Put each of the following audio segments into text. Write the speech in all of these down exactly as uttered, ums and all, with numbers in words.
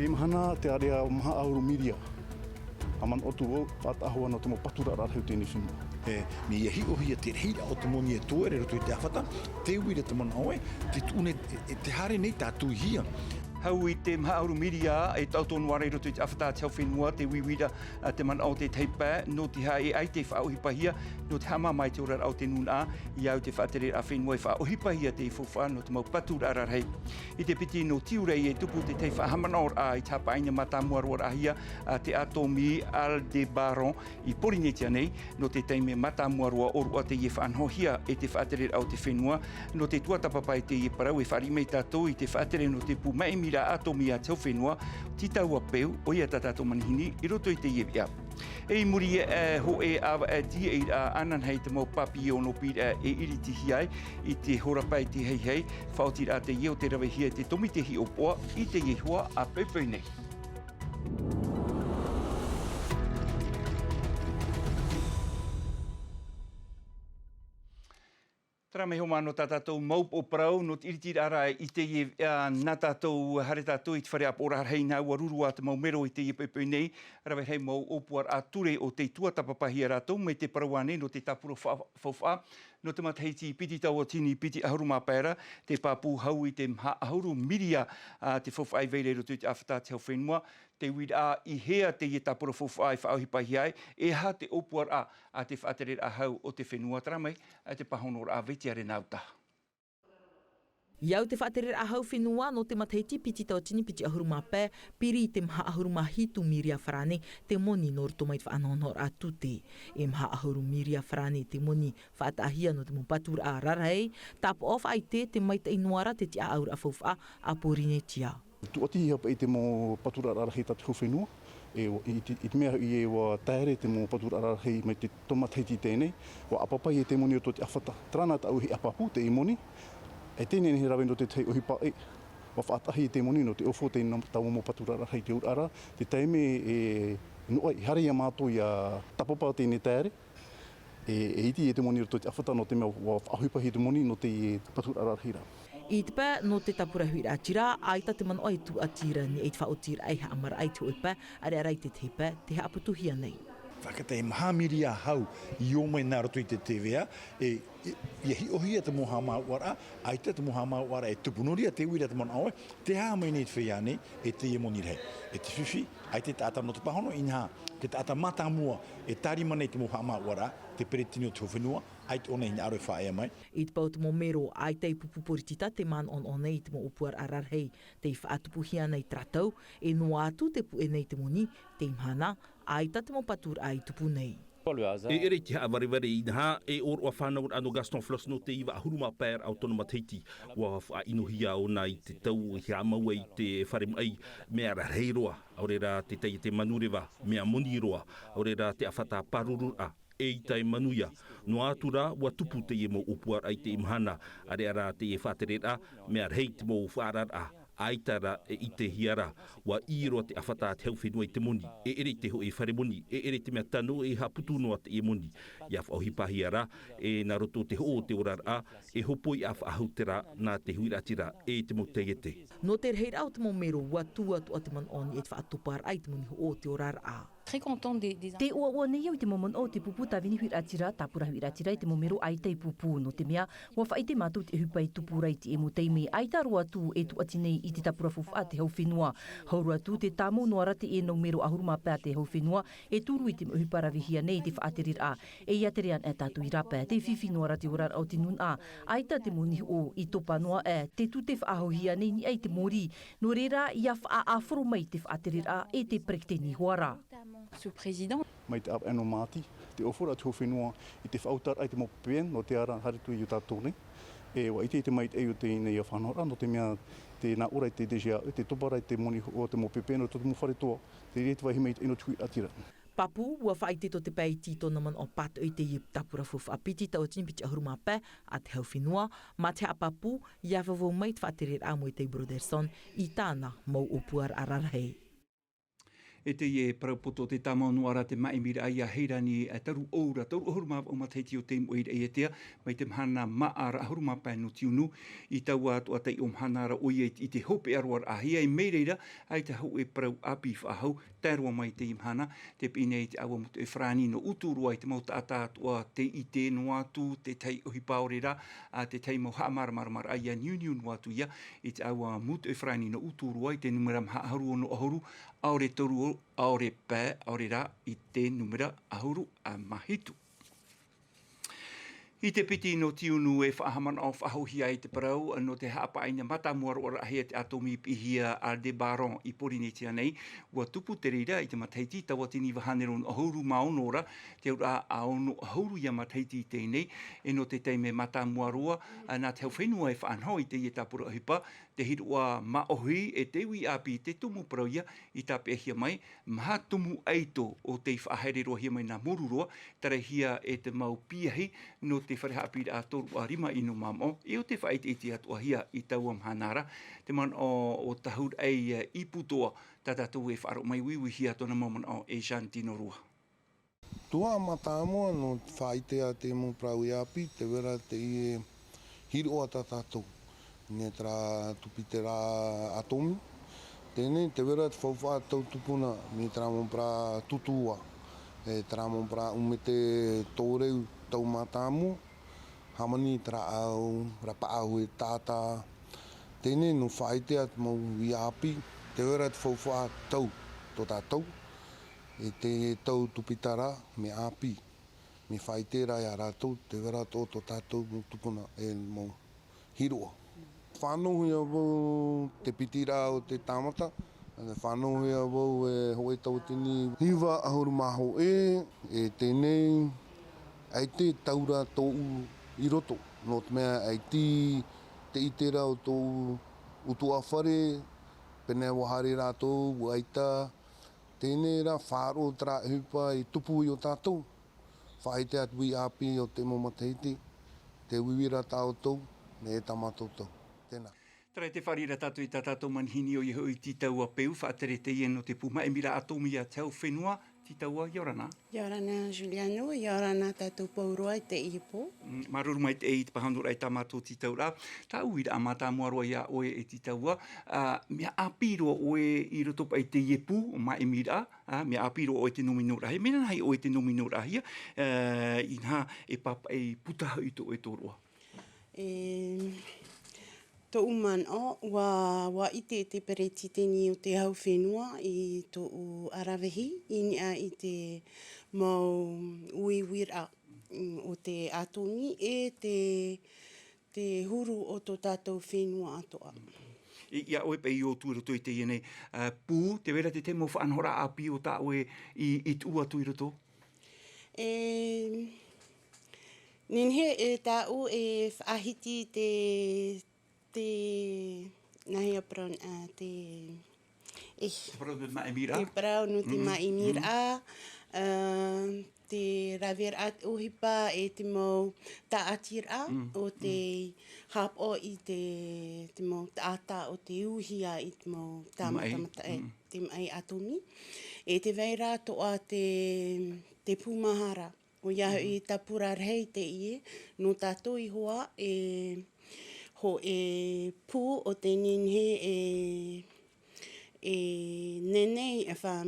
I mahana te area maha ʻahuru miria. A manaʻo atu vau, faʻataʻa hoʻi nō te mau paturaʻa rarahi o teie fenua. E, mea hiʻohia te rahiraʻa o te moni e tō ʻere i roto i te ʻāfata, te uira te manaʻo ē, te tuʻu nei, e, e te haere nei tātou i hea. Hau i te maha ʻahuru miria, e taʻoto noa ra i roto i te ʻāfata a te hau fenua, te uira, a te manaʻo o te tahi pae, nō te aha e ʻaita e faʻaʻohipahia, nō te haʻamāmā i te oraraʻa o te nūnaʻa, ʻia au te faʻatereraʻa fenua e faʻaʻohipahia te faufaʻa nō te mau paturaʻa rarahi. I te piti nō tiurai e tupu te tahi faʻahaʻamanaʻoraʻa i te haʻapaʻo i te mātāmua roa raʻahia a te ʻātōmī Aldebaran i Pōrīnetia nei, nō te taime mātāmua roa ʻōroʻa teie faʻanahohia e te faʻatereraʻa o te fenua, nō te tuatāpapa i teie parau e fāriʻi mai tātou i te faʻatere nō te pū māʻimiraʻa ʻātōmī a te hau fenua, tī taua peu, ʻoia tā tātou manihini i roto i teie veʻa. E i muri aʻe hōʻē ʻāvaʻe tīaʻiraʻa ananahi te mau pāpī o nō pīraʻa e iritihia ai i te hora pae i te heihei, faʻaotiraʻa teie o te ravehia e te tōmite hiʻopoʻa i teie iho ʻāpeupeu nei. Terā mai hoʻi nō tā tātou mau upoʻo parau, nō te iritiraʻa i teie, ā, nā tātou, haere tātou i te fare ʻāpoʻoraʻa rahi nā ʻua ruru ā te mau mero i teie poʻipoʻi nei, rave rahi mau ʻōpuaraʻa ture o tei tuatāpapahia rātou, mai te parau ānei nō te tāpura fa-, faufaʻa, nō te matahiti piti tauatini piti ʻahuru mā pae ra, te pāpū hau i te maha ʻahuru miria, ā, te faufaʻa i vai ra i roto i te ʻāfata a te hau fenua, te uiraʻa i hea teie tāpura faufaʻa e faʻaʻohipahia ai, e aha te ʻōpuaraʻa a te faʻatereraʻa hau o te fenua, terā mai, ā, te pāhonoraʻa a Vetiare Nauta. ʻIa au te faʻatereraʻa hau fenua nō te matahiti piti tauatini piti ʻahuru mā pae, piri i te maha ʻahuru mā hitu miria farāne te moni nō roto mai te faʻanahonahoraʻa tute. E maha ʻahuru miria farāne te moni faʻataʻahia nō te mau paturaʻa rarahi, tāpaʻo faʻaʻite te maitaʻi noa ra te tiʻaʻauraʻa faufaʻa a Pōrīnetia. Tūʻatihia paʻi te mau paturaʻa rarahi tā te hau fenua, e, i te, i te mea hoʻi ē ʻua taere te mau paturaʻa rarahi mai te tō matahiti i teie nei, ʻua ʻāpapa ia te moni o tō te ʻāfata. Terā nā tāʻu e hiʻa pāpū teie moni, e teie nei rave nō te tahi ʻohipa ē, ʻua faʻataʻahia te moni nō te ʻōfou i teie nā taua mau paturaʻa rarahi te auraʻa ra, te taime e, noʻa i haere ia mātou ʻia tāpapa teie taere, e, e iti ia te moni i roto i te ʻāfata nō te mea ʻua faʻaʻohipahia te moni nō te paturaʻa rarahi ra. I te pae nō te tāpura huiraʻatira, ʻaita te manaʻo e tūʻati ra nei i te faʻaotiraʻa e haʻamaraʻa i te hōʻē pae, ʻareʻa rā i te tahi pae, tē haʻaputuhia nei. Faʻakata e maha miria hau i ō mai nā roto i te T V A, e, e, ʻia hiʻohia te mau haʻamāuʻaraʻa, ʻaita te mau haʻamāuʻaraʻa e tupu. Nō reira te uira te manaʻo ē, tē haʻamau nei te feiā nei, e teie moni rahi. E te fifi, ʻaita e taʻata nō te pāhono, inaha, te taʻata mātāmua, e tārima nei te mau haʻamāuʻaraʻa, te peretiteni o te hau fenua, ʻaita ʻōna i hinaʻaro e faʻaea mai. I te pae o te mau mero, ʻaita e pupu poritita tē manaʻonaʻo nei i te mau ʻōpuaraʻa rarahi, tei faʻatupuhia nei terā tau, e noa atu te puʻe nei te moni, teie mahana, ʻaita te mau paturaʻa i tupu nei. E ʻere i te haʻavarevare inaha, e ʻōroʻa fānauraʻa nō Gaston Flosse nō te iva ʻahuru mā pae ra o tōna matahiti, ʻua faʻaʻinohia ʻōna i te tau i haʻamau ai te fare maʻi, mea rarahi roa, ʻaore rā te taiete manureva, mea moni roa, ʻaore rā te ʻāfata pārururaʻa, eʻita e manuia. Noa atu rā, ʻua tupu teie mau ʻōpuaraʻa i teie mahana, ʻareʻa rā teie faʻatereraʻa, mea rahi te mau faʻaararaʻa, ʻaita rā e ʻitehia ra, ʻua ʻī roa te ʻāfata a te hau fenua i te moni, e ʻere i te hōʻē fare moni, e ʻere i te mea tano e haʻaputu noa teie moni. ʻIa faʻaʻohipahia ra, e nā roto te hoʻo o te oraraʻa, e hopoi ʻa faʻahou terā nā te huiraʻatira e te mau taiete. Nō te rahiraʻa o te mau mero, ʻua tū atu ā te manaʻo nei e te faʻatoparaʻa i te moni hoʻo o te oraraʻa. Très contente des, des Tē ʻoaʻoa nei au i te mau manaʻo o te pupu tāvini huiraʻatira, tāpura huiraʻatira i te mau mero ʻaita i pupu, nō te mea, ʻua faʻaʻite mātou te ʻohipa e tupu ra i teie mau taime, ʻaita roa atu e tūʻati nei i te tāpura faufaʻa a te hau fenua. Hau roa atu, tē tāmau noa ra teie mau mero ʻahuru mā pae a te hau fenua, e turu i te mau ʻohipa ravehia nei i te faʻatereraʻa, e ʻia tere anaʻe tātou i rāpae, tē fifi noa ra te oraraʻa o te nūnaʻa, ʻaita te moni hoʻo i topa noa aʻe, te tute faʻahouhia nei i niʻa i te mōrī, nō reira, ʻia faʻaʻāfaro mai te faʻatereraʻa e te peretiteni hoʻi ra. Monsieur le Président. Mai te ʻāvaʻe nō Māti, te ʻōfou ra te hau fenua i te faʻautaraʻa i te mau P P N, nō te aha rā haere atu i ō tātou nei. E ʻua ʻite i te maitaʻi o teie nei faʻanahoraʻa, nō te mea tē nā ʻō ra te D G A E, tē topa ra te moni hoʻo o te mau P P N, nō te mau fare toa, te reira te vāhi maitaʻi nō te huiraʻatira. Pāpū, ʻua faʻaʻite tō te pae iti i tōna manaʻo pātoʻi i teie tāpura faufaʻa piti tauatini piti ʻahuru mā pae a te hau fenua, mā te haʻapāpū, ʻia vauvau mai te faʻatereraʻa a Moetai Brotherson i tāna mau ʻōpuaraʻa rarahi. E teie parau poto te tāmau noa ra te māʻimiraʻa ia Heirani, e, Taruʻoura, toru ʻahuru mā vaʻu matahiti o te moʻe i Raʻiātea, mai te mahana māʻa ra ʻahuru mā pae nō tiunu, i taua atoʻa taiʻo mahana ra ʻoia i, i te hopeʻa roa raʻahia, i maʻiri ra, ʻaita hōʻē parau ʻāpī faʻahou, tae roa mai teie mahana, tē piʻi nei te ʻāua Mutoʻi Farāni nō Uturoa i te mau taʻata atoʻa tē ʻite noa atu, te tahi ʻohipa ʻaore ra, ā, te tahi mau haʻamāramaramaraʻa ia niuniu noa atu ia, i te ʻāua Mutoʻi Farāni nō Uturoa i te numera maha ʻahuru ono ʻahuru, ʻaore toru, ʻaore pae, ʻaore rā i te numera ʻahuru mā hitu. I te piti nō tiunu e faʻahaʻamanaʻo faʻahouhia ai te parau, nō te haʻapaʻoraʻa mātāmua roa raʻahia te atomi piʻihia Aldebaran i Porinetia nei, ʻua tupu te reira i te matahiti tauatini iva hānere ono ʻahuru mā ono ra, te auraʻa ono ʻahuru ia matahiti i teie nei, e nō te taime mātāmua roa, nā te hau fenua e faʻanaho i teie tāpura ʻohipa, te hiroʻa māʻohi e te uʻi ʻāpī te tumu parau ia i tāpeʻahia mai, maha tumu ʻaito o tei faʻahaere roahia mai nā Moruroa, tarahia e te mau piahi nō te fare haʻapiʻiraʻa toru ʻa rima ʻino māmā, e ʻo tē faʻaʻiteʻite atoʻahia i taua mahana ra, te manaʻo o Tahuraʻi Iputoa, tā tātou e faʻaroʻo mai uiuihia tōna mau manaʻo e Jean Tino Rua. Tuaʻa mātāmua nō te faʻaʻite a te mau parau ʻāpī, tē vai ra teie hiroʻa tā tātou. Nē terā tupu i terā atomi. Teie nei, tē vai ra te faufaʻa tau tupuna, nē terā mau parau tūtūa. E terā mau parau ʻumete tōreu tau mātāmua. Hāmani terā ʻau, rapaʻau e tātā. Teie nei, nō faʻaʻite a te mau uʻi ʻāpī, tē vai ra te faufaʻa tau tō tātou. E te tau tupitara, mea ʻāpī, mea faʻaʻite ra ia rātou, tē vai ra tō, tō tātou mau tupuna e mau hiroʻa. Fānauhia vau te piti ra o te tāmata, fānauhia vau e hōʻē tauatini iva ʻahuru mā hōʻē, e teie nei, ʻaita e taura tōʻu i roto, nō te mea ʻaita te ʻite ra o tōʻu ʻutuāfare, pēnei ʻua haere rātou, ʻua ʻaita, teie nei rā faʻaroʻo terā ʻohipa i tupu i ō tātou. Faʻaʻite atu i ʻāpī o te mau matahiti, te uiui ra tā ʻoutou, nē tā mātou tau. Tēnā. Terā te fāriʻi ra tātou i tā tātou manihini ʻoia hoʻi Tītaua Peu, faʻatere teie nō te pū māʻimiraʻa atomi a te hau fenua, Tītaua, ʻia ora na. ʻIa ora na Juliano, ʻia ora na tātou pauroa i teie pō. Mm, māuruuru maitaʻi i te pāhonoraʻa i tā mātou tītauraʻa. Tāʻu uiraʻa mātāmua roa ia ʻoe e Tītaua, ā, mea ʻāpī roa ʻoe i roto paʻi i teie pū māʻimiraʻa, ā, mea ʻāpī roa ʻoe te nōmino rahi, mea nāhea ʻoe te nōmino rahia, ā, inaha e pāpaʻi puta hoʻi tō ʻoe tōroʻa. E, tōʻu manaʻo, ʻua, ʻua ʻite te peretiteni o te hau fenua i tōʻu ʻaravihi, i niʻa i te mau uiuiraʻa, mm, o te atomi e te, te huru o tō tātou fenua atoʻa. I, ia ʻoe paʻi i ʻō atu i roto i teie nei, ā, pū, tē vai ra te tahi mau faʻanahoraʻa ʻāpī o tā ʻoe i, i tuʻu atu i roto? E, nehenehe e tāʻu e faʻahiti te, te, nāhea parau, ā, te, e, te parau nō te māʻimiraʻa. Te parau nō te māʻimiraʻa, ā, te raveraʻa te ʻohipa e te mau tāʻatiraʻa o te haʻapaʻo i te, te mau taʻata o te uhia i te mau tāmatamata, e, te maʻi atomi. E tē vai ra atoʻa te, te pūmahara. ʻOia hoʻi tāpura rahi teie, nō tātou ihoā, e hōʻē pū o tē nehenehe e, e nehenehe, e fa-,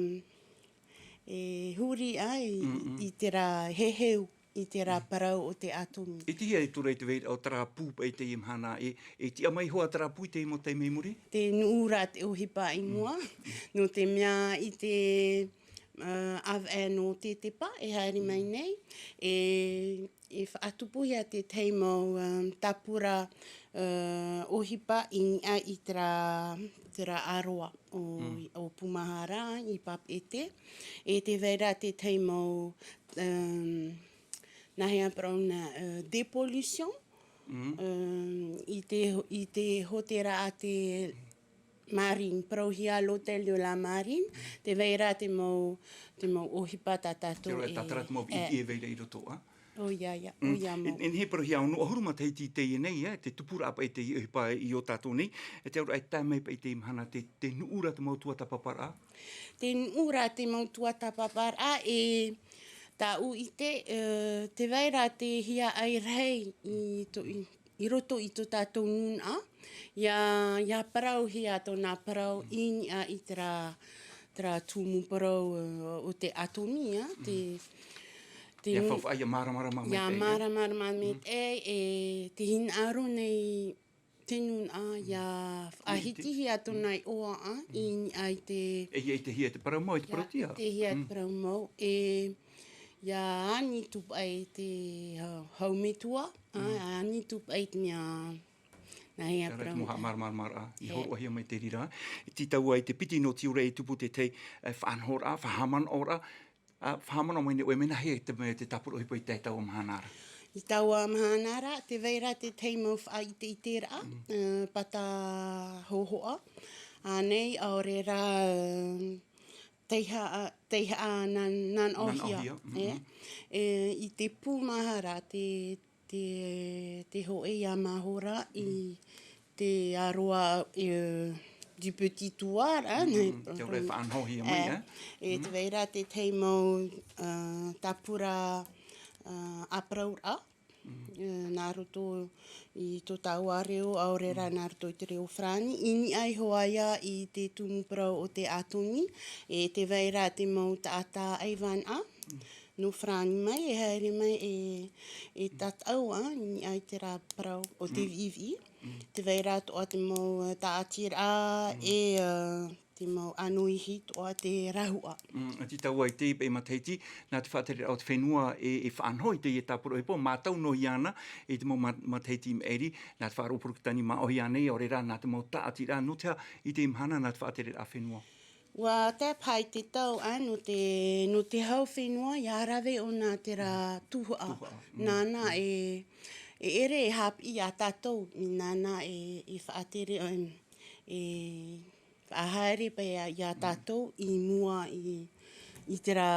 e huri ai i terā heheu, i terā parau o te atomi. E tihia e tura i te vai ra o terā pū paʻi i teie mahana, e, e tiʻa mai hoʻi terā pū i te mau taime i muri? Tē nuʻu ra te ʻohipa i mua, nō te mea i te, ā, ʻāvaʻe nō Tetepa e haere mai nei, e, e faʻatupuhia te tahi mau, ā, tāpura, ā, ʻohipa i niʻa i terā, terā ʻāroa o, o Pūmahara i Papeʻete. E tē vai ra te tahi mau, ā, nāhea parau na, ā, dépollution, ā, i te, i te hōtēra a te marine, parauhia l'hôtel de la marine, tē vai ra te mau, te mau ʻohipa tā tātou e, e, tātara te mau ʻiti e vai ra i roto, ā? ʻOia, ʻoia, ʻoia mau. E nehenehe parau hia ono ʻahuru matahiti i teie nei, e, te tupuraʻa paʻi teie ʻohipa i ō tātou nei, e te auraʻa e tae mai paʻi i teie mahana te, te nuʻu ra te mau tuatāpaparaʻa? Te nuʻu ra te mau tuatāpaparaʻa e tāʻu ʻite, e, tē vai ra te hiaʻai rahi i tō, i, i roto i tō tātou nūnaʻa, ʻia, ʻia parauhia tōna parau i niʻa i terā, terā tumu parau, e, o te ʻātōmī, e, te, te ʻIa nu- faufaʻa, ʻia māramarama mai ʻia te, māramarama mai te, e, te hinaʻaro nei te nūnaʻa, ʻia faʻahitihia tōna iʻoa, e, i niʻa i te, e hia i te hia te parau mau, i te parau tiʻa. I te hia te parau mau, e, ʻia ani atu paʻi te, uh, hau metua, a, ani atu paʻi te mea, nā hea te parau mau. Te mau haʻamāramaramaraʻa, i hōroʻahia mai te reira. Tē taua i te piti nō tiurai e tupu te tahi, e, faʻanahoraʻa, faʻahaʻamanaʻoraʻa, a, faʻahaʻamanaʻo mai nei ʻoe, mea nāhea te, te tāpura ʻohipa i tae i taua mahana ra? I taua mahana ra, tē vai ra te tahi mau faʻaʻiteʻiteraʻa, e, pāta hōhoʻa. Ānei, ʻaore rā, e, taihaʻa, taihaʻa nā, nānaʻohia. Nānaʻohia, e, e, i te pū mahara, te, te, te hōʻē ʻia mahora i te aroā, e, du petit toit, e, te aroā e faʻanahohia mai, e, e, tē vai ra te tahi mau, e, tāpura, e, ʻāparauraʻa, e, nā roto i tō tāua reo, ʻaore rā nā roto i te reo farāni, i niʻa iho ā ia i te tumu parau o te ʻātōmī, e tē vai ra te mau taʻata ʻaivānaʻa nō farāni mai, e haere mai e, e tātaʻu, a, i niʻa i terā parau o te viʻiviʻi. Tē vai ra atoʻa te mau, e, tāʻatiraʻa, e, e, te mau ʻānoihi atoʻa te rahuʻa. Mm, tē taua i teie paʻi matahiti, nā te faʻatereraʻa o te fenua e, e faʻanaho i teie tāpura ʻohipa, mātau noa iāna i te mau ma-, matahiti i maʻiri, nā te faʻaroʻo Porotutānia māʻohi ānei, ʻaore rā nā te mau tāʻatiraʻa, nō te aha i teie mahana nā te faʻatereraʻa fenua? ʻUa tae paha i te tau, a, nō te, nō te hau fenua, ʻia rave ʻōna terā tuhaʻa. Tuhaʻa, mm. Nāna e, e ʻere e haʻapiʻi iā tātou, nāna e, e faʻatere, e, e faʻahaere paʻi iā, iā tātou i mua i, i terā,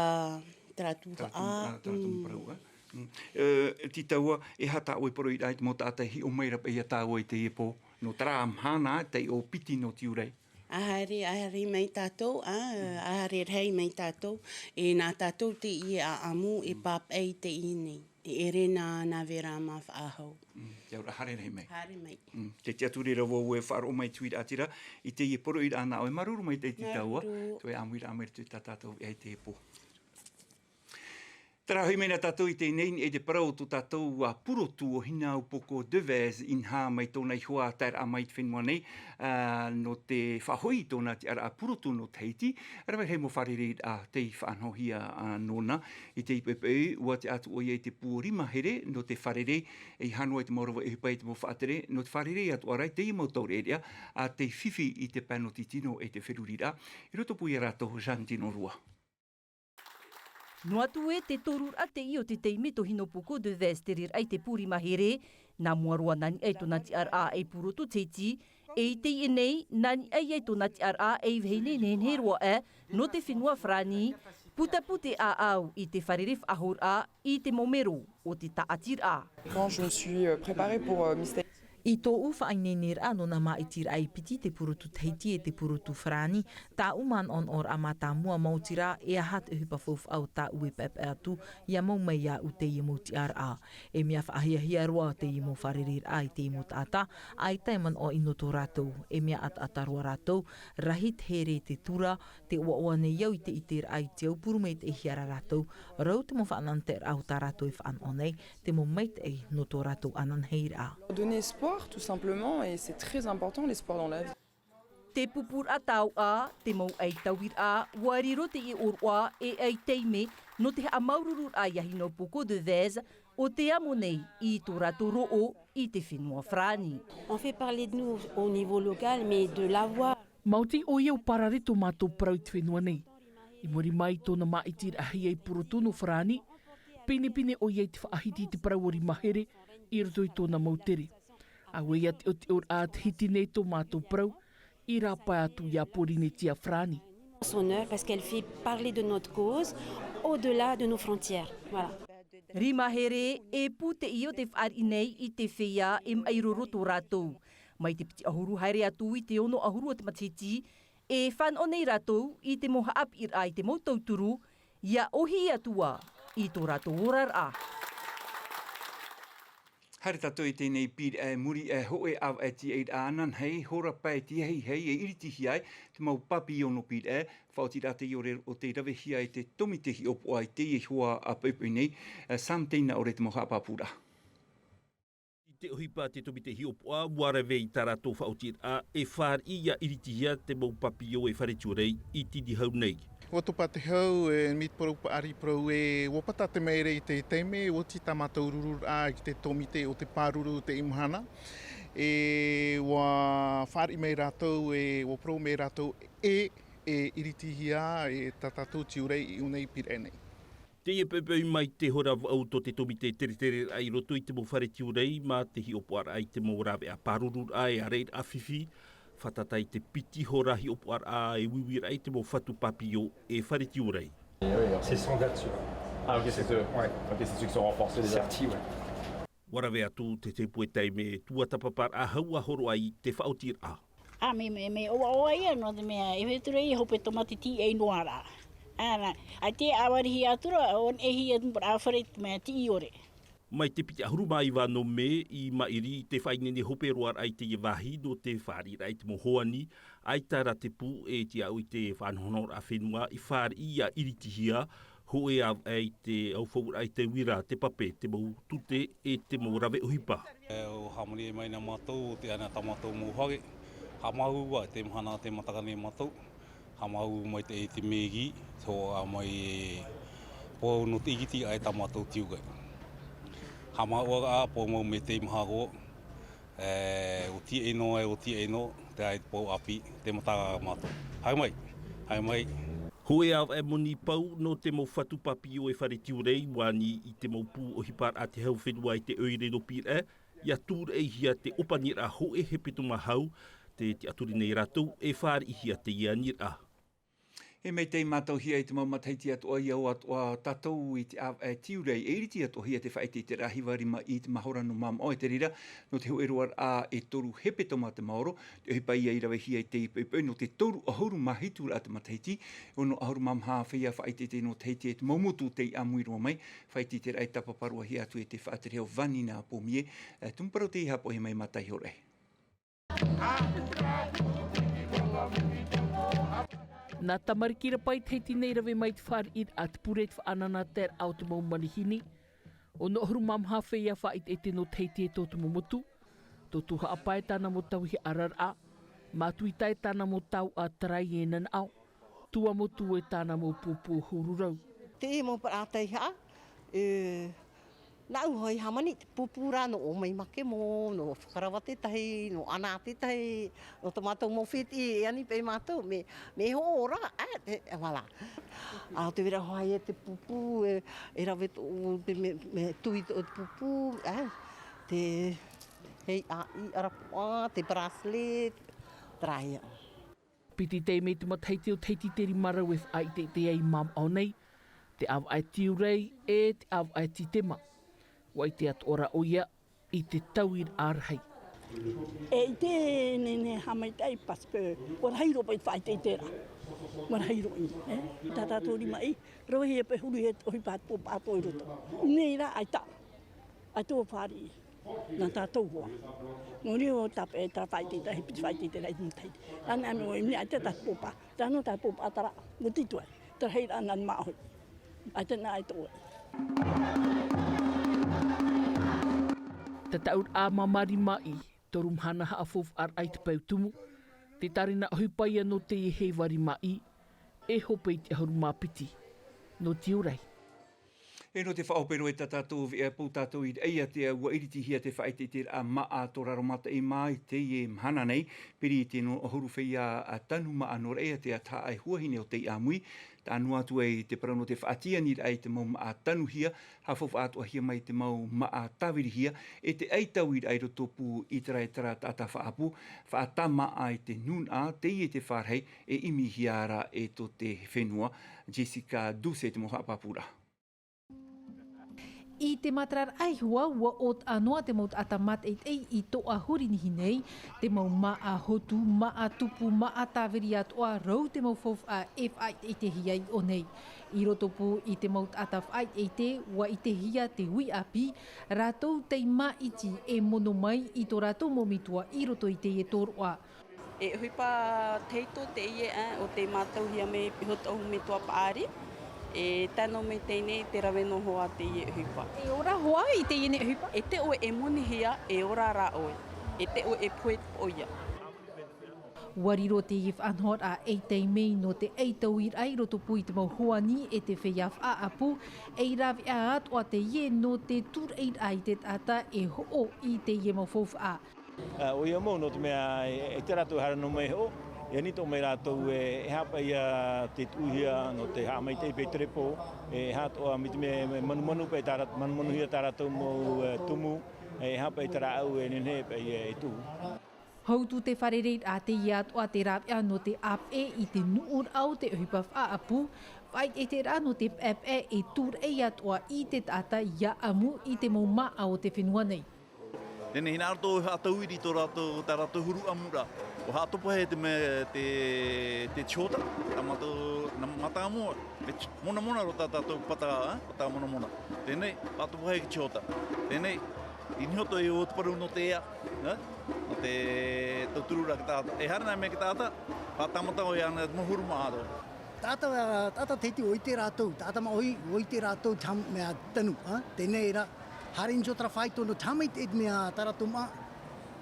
terā tuhaʻa. Terā tumu, terā tumu parau, e? Mm. E, tē taua, e aha tā ʻoe poroʻi ra i te mau taʻata e hiʻo mai ra paʻi iā tāua i teie pō, nō terā mahana, taiʻo piti nō tiurai? ʻA haere, ʻa haere mai tātou, a, ʻa haere rahi mai tātou, e nā tātou teie ʻāʻamu e pāpaʻi i teie nei. E ʻere nā, nā vera mā faʻahou. Mm, te auraʻa haere rahi mai. Haere mai. Mm, tē tiʻaturi ra vau e faʻaroʻo mai te huiraʻatira i teie poroʻiraʻa nā ʻoe. Māuruuru maitaʻi tē taua. Māuruuru. Tō ʻoe ʻāmuiraʻa mai roto i tā tātou ʻāiʻa i teie pō. Terā hoʻi mai na tātou i teie nei, i te parau o tō tātou, a, purotu ʻo Hinaupoko Devèze, inaha mai tōna ihoa taeraʻa mai i te fenua nei, a, nō te faʻahoʻi i tōna tiʻaraʻa purotu nō Tahiti, rave rahi mau fārereiraʻa tei faʻanahohia, a, nōna. I teie poʻipoʻi, ʻua tiʻa atu ʻoia i te pū o Rimahere, nō te fārerei, i hānua i te mau rave ʻohipa i te mau faʻatere, nō te fārerei atoʻa ra i teie mau taureʻareʻa, a tei fifi i te pae nō te tino e te feruriraʻa. I roto pū ia rātou, Jeanne Tinorua. Noa atu ē te toruraʻa teie o te taime tō Hinaupoko Devèze tereraʻa i te pū Rimahere, nā mua roa nā niʻa i tōna tiʻaraʻa ei purotu Tahiti, e i teie nei, nā niʻa ia i tōna tiʻaraʻa ei vahine nehenehe roa aʻe, nō te fenua Farāni, putapū te ʻāʻau i te fārerei faʻahouraʻa i te mau mero o te tāʻatiraʻa. Quand je me suis, euh, préparée pour, euh, Miss Tahiti. I tōʻu faʻaineineraʻa nō nā māʻitiraʻa e piti, te purotu Tahiti e te purotu Farāni, tāʻu manaʻonaʻoraʻa mātāmua maoti rā, e aha te ʻohipa faufaʻa o tāʻu e paʻepaʻe atu, ʻia mau mai iāʻu teie mau tiʻaraʻa. E mea faʻahiahia roa teie mau fārereiraʻa i teie mau taʻata, ʻaita e manaʻo ʻino tō rātou, e mea ʻataʻata roa rātou, rahi te here i te tura, tē ʻoaʻoa nei au i te ʻiteraʻa i te aupuru maitaʻihia ra rātou, rau te mau faʻanahonahoraʻa o tā rātou e faʻanaho nei, te mau maitaʻi nō tō rātou ananahi ra. Donner espoir, tout simplement, et c'est très important, l'espoir dans la vie. Te pupuraʻa tauʻa, te mau ʻaitauiraʻa, ʻua riro teie ʻōroʻa e ʻaita i mea, nō te haʻamāuruururaʻa iā Hinaupoko Devèze, ʻo te amo nei i tō rātou roʻo i te fenua Farāni. On fait parler de nous au niveau local, mais de l'avoir. Maoti ʻoia ʻua parare tō mātou parau i te fenua nei. I muri mai i tōna māʻitiraʻahia ei purotu nō Farāni, pinepine ʻoia i te faʻahiti i te parau o Rimahere i roto i tōna mau tere. Auē ia te ʻotiʻoraʻa a Tahiti nei tō mātou parau, i rāpae atu iā Pōrīnetia Farāni. Son œuvre, parce qu'elle fait parler de notre cause au-delà de nos frontières. Voilà. Rima here e pūteʻi o te fāriʻi nei i te feiā e maʻiroro tō rātou. Mai te piti ʻahuru haere atu i te ono ʻahuru o te matahiti, e fānaʻo nei rātou i te mau haʻapiʻiraʻa i te mau tauturu, ia ʻohi atu ā i tō rātou oraraʻa. Haere tātou i teie nei pīraʻe, muri e hōʻē ʻāvaʻe tiaʻiraʻa ananahi, hora pae tiahihia e iritihia ai te mau pāpio nō pīraʻe, faʻaoti rā te ʻore o tei ravehia e te tōmite hiʻopoʻa i teie iho ā poʻipoʻi nei, e, Sam, teie nā ʻoe te mau haʻapāpūraʻa. I te ʻohipa a te tōmite hiʻopoʻa, ʻua rave i tā rātou faʻaotiraʻa, e fāriʻi ia iritihia te mau pāpio e fare tiurai i Tinihau nei. ʻUa topa te hau, e, mai te parau paʻari parau e, ʻua pata te maere i te taime, ʻua oti tā mātou rururaʻa i te tōmite o te pāruru teie mahana. E, ʻua fāriʻi mai rātou, e, ʻua parau mai rātou, e, e iritihia, e, tā tātou tiurai i ʻō nei pīraʻe nei. Teie poʻipoʻi mai te hora vaʻu tō te tōmite teretereraʻa i roto i te mau fare tiurai mā te hiʻopoʻaraʻa i te mau rāveʻa pārururaʻa e ʻāreiraʻa fifi, fātata i te piti hora hiʻopoʻaraʻa e uiuiraʻa i te mau fatu pāpio e fare tiurai. Oui, alors c'est cent dates, celui-là. Ah, ok, c'est ceux, ouais, ok, c'est ceux qui sont renforcés déjà. Certi, ouais. ʻUa rave atu te tēpū e taime tuatapaparaʻa hau ʻa horo ai te faʻaotiraʻa. A me, me, me ʻoaʻoa ia nō te mea, e feturo ia hope tōmātiti e noa rā. Ana, a te ʻāvarihi atu rā, ʻo neʻi atu rā fare te mea tiʻi ʻore. Mai te piti ʻahuru mā iva nō mē i maʻiri te faʻaineine hope roa raʻa i teie vāhi nō te fāriʻiraʻa i te mau hoani, ʻaita rā te pū e tiʻa au i te faʻanahonahoraʻa fenua i fāriʻi ia iritihia, hōʻē ʻāvaʻe i te ʻaufauraʻa i te uira, te pape, te mau tute e te mau rave ʻohipa. E, ʻua hāmani mai nā mātou, te ana tā mātou mau hage, haʻamāuʻa, te mahana te mataka nei mātou, haʻamāuʻa mai te, te megi, tō a mai e, pō nō te ikiti ai tā mātou tiukai. Haʻamāuʻa a pō mau me te maha ko, e, ʻo tiaʻi noa, e, ʻo tiaʻi noa, te ai te pō ʻāpī, te mata mātou. Haere mai, haere mai. Hōʻē ʻāvaʻe moni pau nō te mau fatu pāpio e fare tiurai, ʻua ani i te mau pū ʻohiparaʻa te hau fenua i te ʻoire nō pīraʻe, ia tūraʻihia te ʻōpaniraʻa hōʻē hepetoma hau, te tiʻaturi nei rātou e fāriʻihia teie aniraʻa. E mai tei mātauhia i te mau matahiti atoʻa ia ʻoaʻoa tātou i te ʻāvaʻe tiurai, e iriti atoʻahia te faʻaʻiteʻiteraʻa hiva rima i te mahora nō māmā ʻoe te reira, nō te hōʻē roaraʻa e toru hepetoma te maoro, te ʻohipa ia i ravehia i te poʻipoʻi nō te toru ʻahuru mā hitu raʻa te matahiti, ono ʻahuru mā maha feiā faʻaʻiteʻite nō Tahiti e te mau motu tei ʻāmui roa mai, faʻaʻiteʻiteraʻa e tāpaparuahia atu e te faʻatere o Vanina Pomie, e, tumu parau tei haʻapaʻohia mai mā taihoraʻa. Nā tamariki rapaʻi Tahiti nei rave mai te fāriʻiraʻa te pure te faʻananateraʻa o te mau manihini, ono ʻahuru mā maha feiā faʻaʻiteʻite nō Tahiti e tō te mau motu, Tōtū Haʻapae tāna mau tauihaʻa raraʻa, Matuita e tāna mau tauihaʻa tarai e nanaʻo, Tuamotu e tāna mau pūpū huru rau. Te mau paraʻa tauihaʻa, e, nāʻu hoʻi hāmani te pūpū rā nō ʻō mai make mō, nō Fakarava tētahi, nō Ana tētahi, nō tō mātou mau fētiʻi e ani paʻi mātou, me, me hoʻo rā, ā, te, voilà. A te vera hoʻi e te pūpū, e, e rave tō, te me, me tui tō te pūpū, ā, te, hei, ā, i arapoʻa, te bracelet, terā ia. Piti taime te matahiti o Tahiti te rima rau e faʻaʻiteʻite ai māmā nei, te ʻāvaʻe tiurai e te ʻāvaʻe tītema. ʻUa ʻite atoʻa ra ʻoia i te tauiraʻa rahi. E ʻite nei, nei haʻamaitaʻi, parce que ʻua rahi roa paʻi te faʻaʻiteʻiteraʻa. ʻUa rahi roa i, e? I tā tātou rimaʻī, rave hia paʻi huru hia te ʻohipa te pōpaʻa atoʻa i roto. Nei rā, ʻaita. ʻAita ʻua fāriʻi. Nā tātou hoʻi. Nō reira ʻua tāpeʻa te faʻaʻiteʻiteraʻa, e piti faʻaʻiteʻiteraʻa i te matahiti. Ana, ana, ʻua ʻimi ʻaita tā te pōpaʻa. Tae noa tā te pōpaʻa terā, ʻua tito ai. Terā hei rā nā māʻohi. ʻAita nā ʻaita ʻoe. Tataʻuraʻa māmā rimaʻī, toru mahana haʻafaufaʻaraʻa i te peu tumu, te tārena ʻohipa ia nō teie heiva rimaʻī, e hope i te ʻahuru mā piti nō tiurai. E nō te faʻahope roa i tā tātou veʻa, pau tātou i Raʻiātea, ʻua iritihia te faʻaʻiteʻiteraʻa māʻa tō Raromataʻi mā i teie mahana nei, piri i te ono ʻahuru feiā tanu māʻa nō Raʻiātea, tahaʻa e huahine o tei ʻāmui, tae noa atu ai te parau nō te faʻatianiraʻa i te mau māʻa tanuhia, haʻafaufaʻa atoʻahia mai te mau māʻa tāvirihia, e te ʻaitauiraʻa i roto pū i terā, e terā taʻata faʻaʻapu, faʻatāmāʻa i te nūnaʻa, teie te fārahi, e ʻimihia ra e tō te fenua. Jessica Duce te mau haʻapāpūraʻa. I te matara raʻa iho ā, ua ʻōtaʻa noa te mau taʻata mātaʻitaʻi i tōʻahuri nihi nei, te mau māʻa hotu, māʻa tupu, māʻa tāviri atoʻa, rau te mau faufaʻa e faʻaʻiteʻitehia i ʻō nei. I roto pū i te mau taʻata faʻaʻiteʻite, ua ʻitehia te uʻi ʻāpī, rātou tei māʻiti e mono mai i tō rātou mau metua i roto i teie tōroʻa. E ʻohipa tahito teie, ā, ʻo tē mātauhia mai i Hotaʻu Metua Paʻari, e tae noa mai teie nei te rave noa hoʻi teie ʻohipa. E ora hoʻi i teie nei ʻohipa? E te ʻoe e monihia, e ora rā ʻoe. E te ʻoe e pohe ʻoia. Ua riro teie faʻanahoraʻa ʻaita i mea nō te ʻaitauiraʻa i roto pū i te mau hoani e te feiā faʻaʻapu, ei rāveʻa atoʻa teie nō te tūraʻiraʻa i te taʻata e hoʻo i teie mau faufaʻa. Ā, ʻoia mau, nō te mea, e, e te rātou e haere noa mai e hoʻo, e ani atoʻa mai rātou e, e aha paʻi ia te tuʻuhia nō te haʻamaitaʻi paʻi i te repo, e aha atoʻa mai te mea, e manumanu paʻi tā rāt-, manumanuhia tā rātou mau, e, tumu, e aha paʻi te rāʻau e nehenehe paʻi e, e tuʻu. Hou atu te fārereiraʻa teie atoʻa te rāveʻa nō te ʻāpeʻe i te nuʻuraʻa o te ʻohipa faʻaʻapu, faʻaʻiteʻiteraʻa nō te paʻepaʻe e tūraʻi atoʻa i te taʻata ʻia ʻamu i te mau māʻa o te fenua nei. Teie nei, hinaʻaro tō haʻatauiri tō rātou, tā rātou huru ʻamuraʻa. ʻUa haʻatopohia te mea, te, te tihota, tā mātou, nā, mātāmua, e t-, monamona roa tā tātou pata, ā, pata monamona. Teie nei, haʻatopohia te tihota. Teie nei, i niho atoʻa i ʻō te parau nō te ea, ā, nō te tauturu ra te taʻata. E haere noa mai te taʻata, faʻatāmata ʻoe ana te mau huru māʻa roa. Taʻata, taʻata tahiti ʻua ʻite rātou, taʻata māʻohi ʻua ʻite rātou te hā-, mea tanu, ā? Teie nei rā, haere i niʻa i terā faito nō te haʻamaitaʻi i te mea tā rātou māʻa,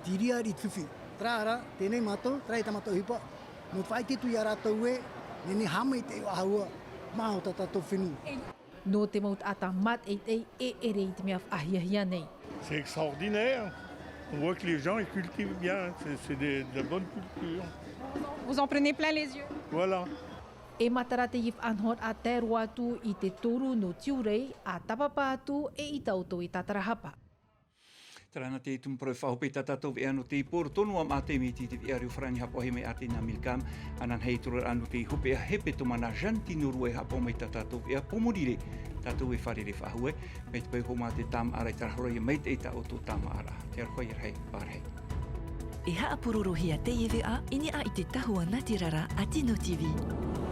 te reira i te fifi. Terā rā, teie nei mātou, terā tā mātou ʻohipa, nō te faʻaʻite atu ia rātou ē, nehenehe haʻamaitaʻi ʻoaʻoa, māʻa o tā tātou fenua. Nō te mau taʻata mātaʻitaʻi e ʻere i te mea faʻahiahia nei. C'est extraordinaire. On voit que les gens, ils cultivent bien. C'est, c'est des, de la bonne culture. Vous en prenez plein les yeux. Voilà. E matara teie faʻanahoraʻa tae roa atu i te toru nō Tiurai, ʻa tāpapa atu e ʻita ʻoutou e tātarahapa. Terā na te tumu parau faʻahope i tā tātou veʻa nō te pō roto noa maʻa te miti i te veʻa reo farāni haʻapaʻohia mai ʻātena Milcam, ananahi e tō rātou te hopeʻa hepetoma nā Jeanne Tinorua e haʻapaʻo mai tā tātou veʻa Pōmorire, tātou e fārerei faʻahou, mai te peu hoʻi mā te tāmāʻaraʻa i terā hora ia maitaʻi tā ʻoutou tāmāʻaraʻa. Te aroha ia rahi, pārahi. E haʻapurorohia teie veʻa i niʻa i te tahua nātirara a Tino T V.